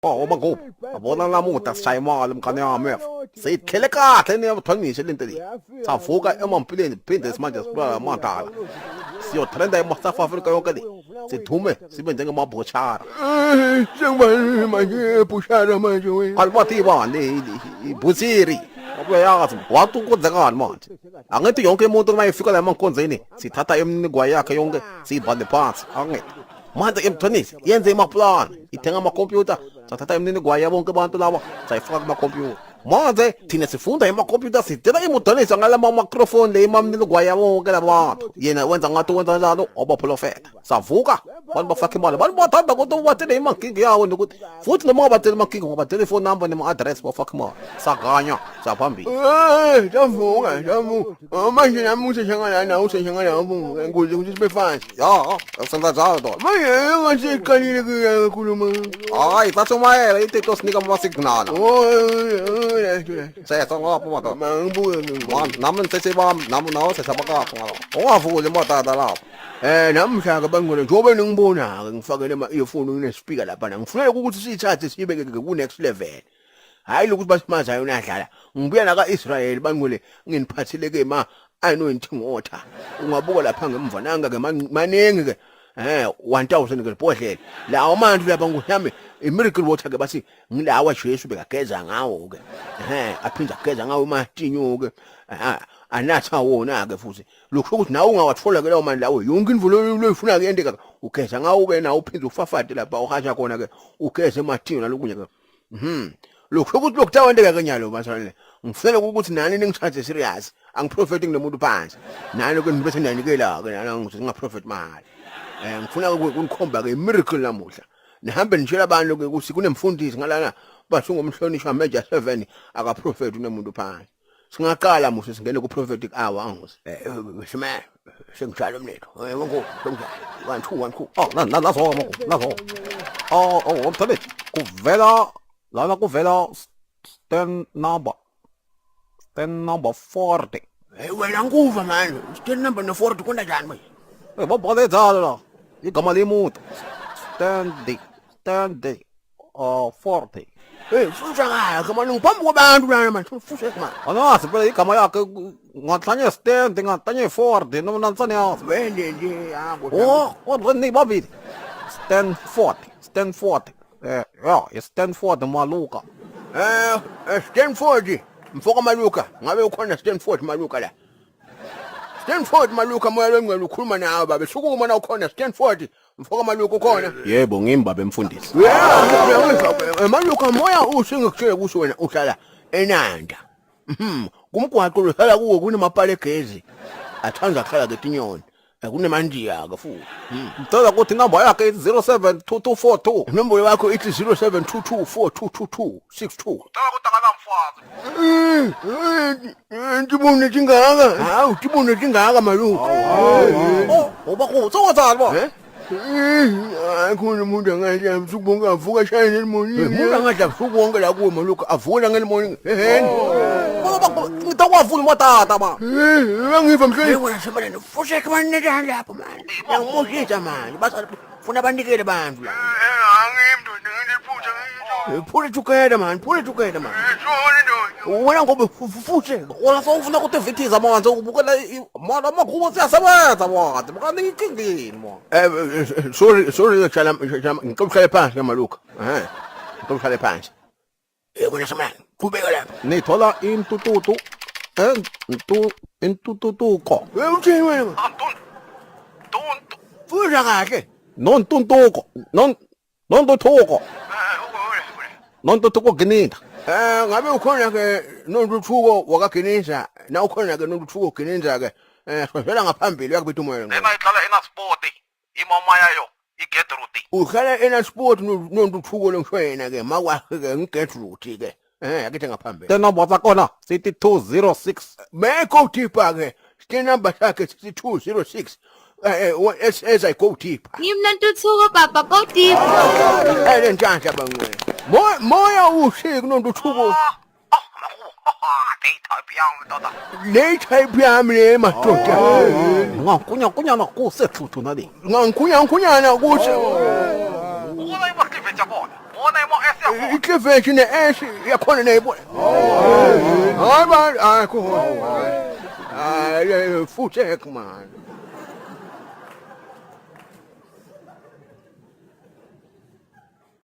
Oh, magobo yabona namuhla sishaya imali mngane wami siyikhele kahle niyabuthonishe lento le savuka emampileni phinde simanje sibulala amadala siyotrenda ema-South Africa yonke le sithume sibe njengemabhoshara. Sengibani manje bhushara manje wena? Kanti bani ibhutsiri uyayazi wathi kwenzekani manje? Angithi yonke umuntu uma efika la emankonzeni sithatha imininingwane yakhe yonke siyibhale phansi, angithi manje emthonishe yenze imaplan, ithenga amakhompyutha, sathatha imininingwane yabo bonke abantu laba sayifaka kumakhompyutha. Manje thina sifunda emakhompyutha sitela imudonisa ngalama microphone le imamininingwane yabo bonke labantu. Yena wenza ngathi wenza njalo obaprofeta. Savuka abantu bafaka imali, abantu bathanda ukuthi ubatele imankinga yawo nokuthi futhi noma ungabatele imankinga ungabatele ifone number nema-address bafaka imali. Saganya saphambili. Eh, savuka, savuka. Oh, manje nami usehlangana nawe usehlangana nawe ukuze ukuthi sibe fast. Ya, senza njalo ndoda. Manje ngathi iqalile kukhuluma. Hayi, sashumayela iThixo sinika ama-signal. Oh, oh, Sesa ngapho madoda. Mangibuke. Nami ngisesebami, nami nawe sesabakapho ngalapho. Ungavuli matata lapho. Eh namhla ke bangcwele njengoba ningibona ke ngifakele ama earphone ngine speaker lapha ngifunela ukuthi sithathe sibeke ke ku next level. Hayi lokuthi basimazayo nadlala. Ngibuya la kaIsrael bangcwele nginiphathele ke ma anointing water. Ungabuka lapha ngemva nanga ke maningi ke. 1000 ke libhodlela. Lawo mantu lapha ngiyami i miracle water ke bathi ngilawa Jesu bekageza ngawo ke. Aphinda ageza ngawo ematinyo ke. Anatha wona ke futhi. Lokho ukuthi nawe ungawathola ke lawo mandla lawo yonke imvulo loyifuna ke yenteka ugeza ngawo ke nawe uphinde ufafade lapha uhasha khona ke ugeze ematinyo nalokunye ke. Lokho ukuthi lokutawenteka ke nyalo bazalwane. Ngifela ukuthi nani ningithathe serious. Angiprofeti nginomuntu phansi. Nani ke nibese niyanikela ke nani ngithi ngingaprofet mahhala. Ngifuna ukunikhomba ke miracle namuhla. Nihambe nitshela abantu ke ukuthi kunemfundisi ngalana bathi ungumhlonishwa Major 7 akaprofeti unemuntu phansi. Singaqala muhle singene ku prophetic hour angithi. Shime sengijalo mnethu. Wonke sengijalo. 1 2 1 2. Oh, na na nazo moko, nazo. Oh, oh, umthabethi. Kuvela lana kuvela stand number. Stand number 40. Hey wena ngikuva manje. Stand number no 40 konda njani manje? Eh babhale njalo la. Igama lemuntu. Stand stand 40. Hey fusa kahle manje ngiphambi kwabantu lana manje fusa manje. Anazi phela igama yakhe ngahlanye stand ngahlanye 40 noma nansane yazi. Wende nje yako. Oh, kodwa ni babili. Stand 40, stand 40. Ya, Stanford Maluka. Stanford mfoka Maluka ngabe ukhona Stanford Maluka la. Stanford Maluka moya longcwele ukhuluma nawe babe sukuma na ukhona Stanford mfoka Maluka ukhona. Yebo ngimbabe mfundisi. Yeah, Maluka moya usingikutshela ukuthi wena uhlala eNanda. Kumgwaqo lohlala kuwo kunemapale egezi. Athanda kuhlala ke tinyoni. Kunemandiya ke futhi. Ngicela ukuthi inamba yakhe ithi 072242. Inombolo yakho ithi 0722422262. Ngicela ukuthi akanamfazi. Tibone tingaka. Hawu tibone tingaka Maluka. Oh, uba ku tsokotsana ba. Eh? Akhona umuntu angadla ubusuku bonke avuka ashayele elimoni. Umuntu angadla ubusuku bonke la kuwe Maluka avuka ngelimoni. Ehhe. Ngoba ngitakwavula matata ba. Angiva mhleli. Wena sebana nofuseke manje lapho manje. Ngimushisa manje basa funa banikele abantu la. Pull it together man, pull it together man. Wena ngoba futhi Wona sowufuna ukutivithiza manje ubukela manje amagubo siyasebenza manje. Manje inkingini manje. Sorry sorry chala ngicela uhlale phansi ke Maluka. Ngicela uhlale phansi. Wena semana, qhubeka lapha. Nithola intututu entu intututuko. Uthini wena? Funda kahle. Nontuntuko. Non nontuthuko. Nontuthuko Gininda. Ngabe ukhona ke nontuthuko wakaGininda, na ukhona ke nontuthuko Gininda ke. Sivela ngaphambili uyakubita umoya. Lena ihlala eNaspoti. Imama yayo iGertrude. Uhlala eNaspoti nontuthuko lengisho yena ke makwakhe ke ngiGertrude ke. Akithi ngaphambili. The number zakona sithi 206. May go deeper ke. Stand number sakhe sithi 206. As I go deeper. Ngimnontuthuko baba go deeper. Lenhlanhla bangcwele. Moya ushiki kunontuthuko. Le type yami le madoda. Ngakunya kunyana kusethuthuna le. Ngankunya nkunyana kuthi. Ubona imaklive yakona. Bona imo S yakhona. Icleavage ne-S yakhona neyibona. Hayi man, hayi khona. Hayi futhi man.